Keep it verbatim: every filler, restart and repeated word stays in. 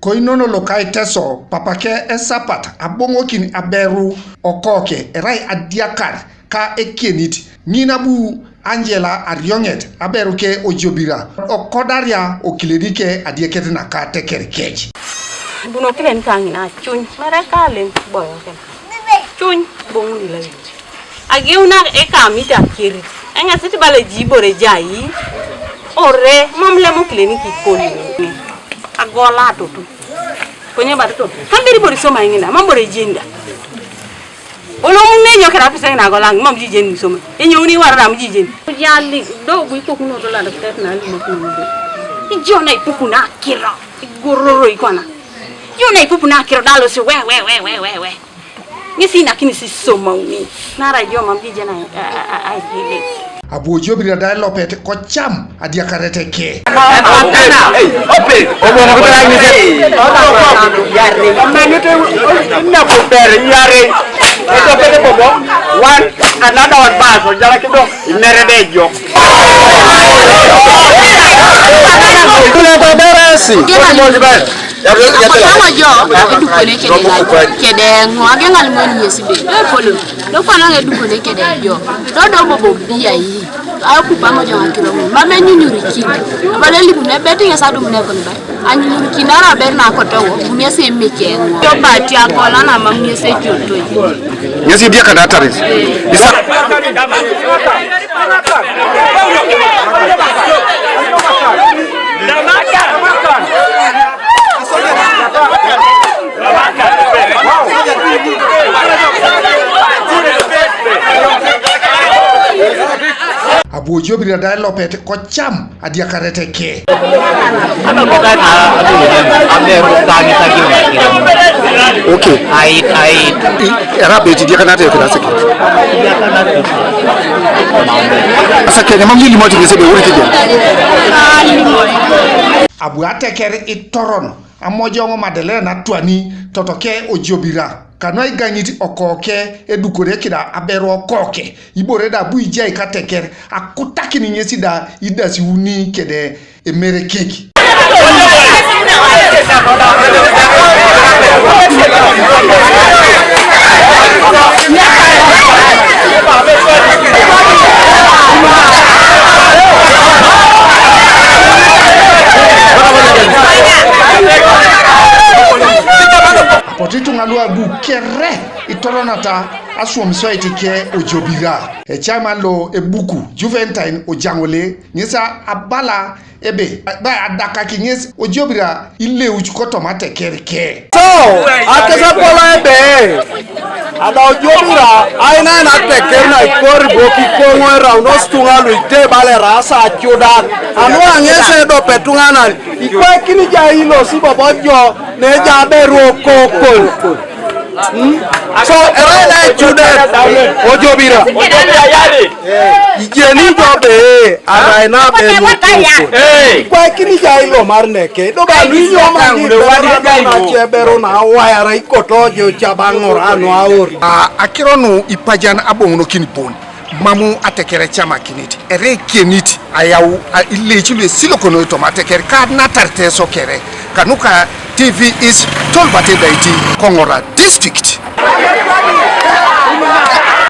Koinono loka Iteso, papake esapat aboŋokin aberu okoke, erai adiakar ka ekienit, ŋin abu Angela Arioŋet aberu ke Ojobira, okodaria okiledike adieket naka teker kec. Buno kilen ka ŋina cuny, mere kalem boyo kena. Cuny, boŋun ila yun. Ageuna ekamit akerit. Eŋasit bala ejibore jai. Ore, mam lemo kilen kikoli. Agola atoto. Konye batoto. Kamberi bori soma eŋina, mam bore ejenda. Olomun nenyo kera pesa ŋina agola, mam jijeni soma. Enyouni warara mam jijeni. Jali, do bui kokuno to la doktet na limo kuno. Ijo na ipuku na kiro. Igororo ikwana. Ijo na ipuku na kiro dalo si we, we, we, we, we, we. Ŋesi inakini sisomauni nara ijo mam jijena aigili. Abu Ojobira da elopet kocam adiakarete ke. One another one bas ojala kido. Imerede ejok. Kule kwa berasi. Akotaŋo jo edukone kede ŋo, kede ŋo, ageŋ alimoni ŋesi be epolo. Do kwana ŋe edukone kede jo. Do do bobo bia yi. Aku pamoja ŋakiro ŋo, mame nyunyurikin. Abale libu ne beti ŋes adum ne koni bai. Anyunyurikin ara ber na kotowo, ŋesi emeke ŋo. Jo bati akola na mam ŋesi ejotoi. Ŋesi idia kada ataris. Isa. Abu Ojobira da elopet kocam adiakarete ke. Ana boka na abu abe rukani tagi. Okay. Ai, ai. Era beti dia kana te kira seke. Seke ne mam yili moti sebe wuri tigi. Abu ateker itoron. Amojoŋo Madalena Twani totoke Ojobira. Kanu aigaŋit okoke edukore kida aberu okoke, ibore da abu ijai kateker, akutakini ŋesi da idasi uni kede emerekek. Apotu ituŋa lu abu kere itoronata aswamisio aiteke Ojobira. Echairman lo ebuku Juventine Ojaŋole ŋes abala ebe, ba adakaki ŋes Ojobira ileuc kotoma ateker ke. So, akesapol ebe, ada Ojobira aina na ateker na ikori bo kikoŋo eraunos tuŋa lu ite bala eraas acudan. Anu aŋes edope tuŋanan, ikwekini ja ilosi bobo jo, ne ja aberu okokon. Hmm? So, erai na ecudet Ojobira. Ijeni jo be, arai na be mukukun. Hey. Kwa kini ja ilo mar neke. Do ba lu inyo ma ni bero na na chebero na waya ra ikoto je chabaŋor ano aor. A, akiro nu ipajan aboŋ no kini pon. Mamu atekere camakinit, ere kienit, ayau, a, ileici lu esilo kono toma ateker, ka natar Teso kere, kanuka T V East, Tolbert Edaiti, Koŋora District.